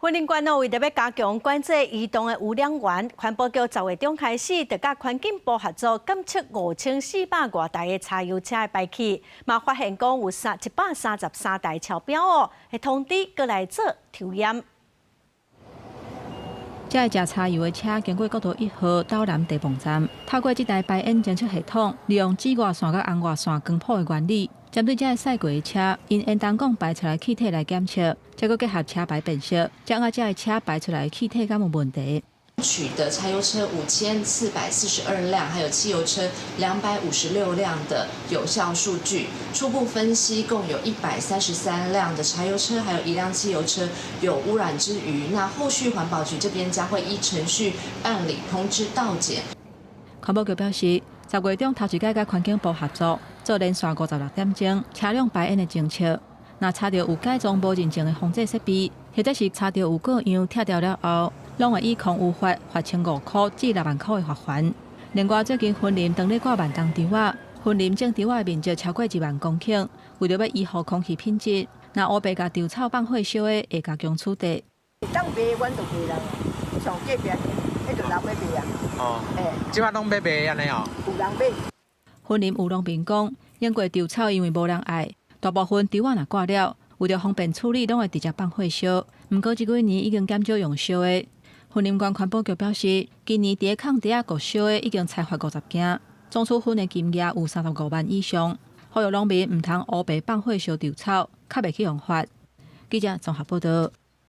雲林縣哦，為著欲加強管制移動的污染源，環保局10月中開始，就佮環境部合作檢測5400外台的柴油車的排氣，嘛發現講有133台超標哦，會通知過來做抽驗。這个食柴油的車經過國道1號斗南地泵站，透過這台排煙偵測系統，利用紫外線佮紅外線光譜的原理，針對這个駛過的車，𪜶煙囱管排出來氣體來檢測，再閣結合車牌辨識，掌握這个車排出來的氣體敢有問題。取得柴油車5442輛，還有汽油車256輛的有效數據，初步分析共有133輛的柴油車，還有一輛汽油車有污染之虞。那後續環保局這邊將會依程序辦理通知到檢。環保局表示，10月中頭一擺佮環境部合作，做連續56點鐘車輛排煙的偵測，若查著有改裝無認證的防濟設備，或者是查著有過樣拆掉了後，攏會以空污法罰1500塊至6萬塊的罰鍰。另外，最近雲林當咧掛萬重稻仔，雲林種稻仔的面積超過1萬公頃，為著欲維護空氣品質，若烏白共稻草放火燒的，會加強處罰。當賣阮就賣人，像隔壁彼就人欲賣啊。哦，欸，這擺攏欲賣按呢哦。有人買。雲林有農民講，用過稻草因為無人愛，大部分稻仔若割了，為著方便處理，攏會直接放火燒。毋過這幾年已經減少用燒的。雲林縣環保局表示，今年佇咧空地仔閣燒的已經裁罰50件，總處分的金額有35萬以上。呼籲農民毋通烏白放火燒稻草，較袂去予罰。記者綜合報導。